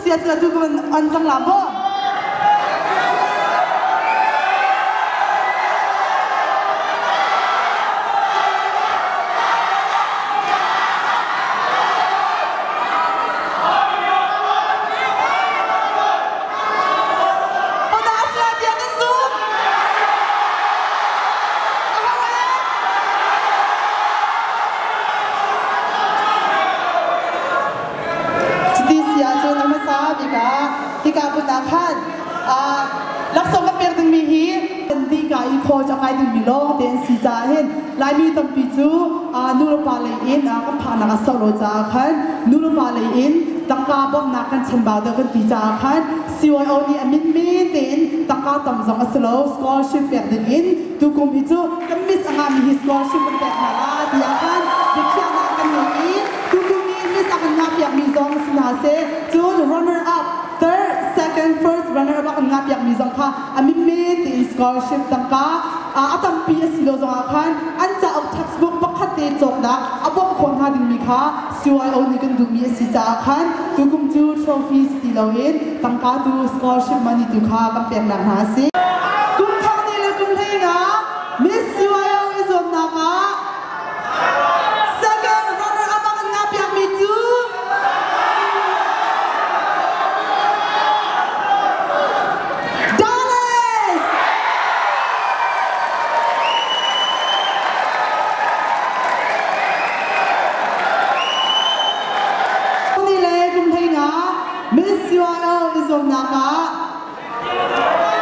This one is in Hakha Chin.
sia cu atu ka van on cang la maw? Hodah a si lai tiah nan zumh? Aho ee? Cuti si ahcun a hmasa bik ah hika hmun ah khan laksawng kan pek dingmi hi kan dihka i college a kai dingmi lawng te an si caah hin Laimi tampi cu nu le pa lei in kan phaknak a sau lo caah khan nu le pa lei in tangka bawmhnak kan chambau deuh kan ti caah khan CYO nih a min men tein tangka tam zong a si lo scholarship pek ding in tukum hi cu kan miss a ngahmi hi scholarship kan pek hna la tiah khan biakhiahnak kan ngei i tukum i miss a kan ngahpiakmi zong si hna seh cun runner up third second first runner up a kan ngahpiakmi zong kha a min men tein scholarship tangka a tampi a si lo zongah khan an cauk textbook pakhat te cawknak a bawmh khawh hna dingmi kha CYO nih kan duhmi a si caah khan tukum cu trophy si ti loin tangka tu scholarship money tu kha kan peknak hna a si. Kum thong ni le kum hlei nga Miss CYO i zuamnak ah second runner up a kan ngahpiakmi cu Dallas! Ni le kum hlei nga Miss UIO i zuamnak ah.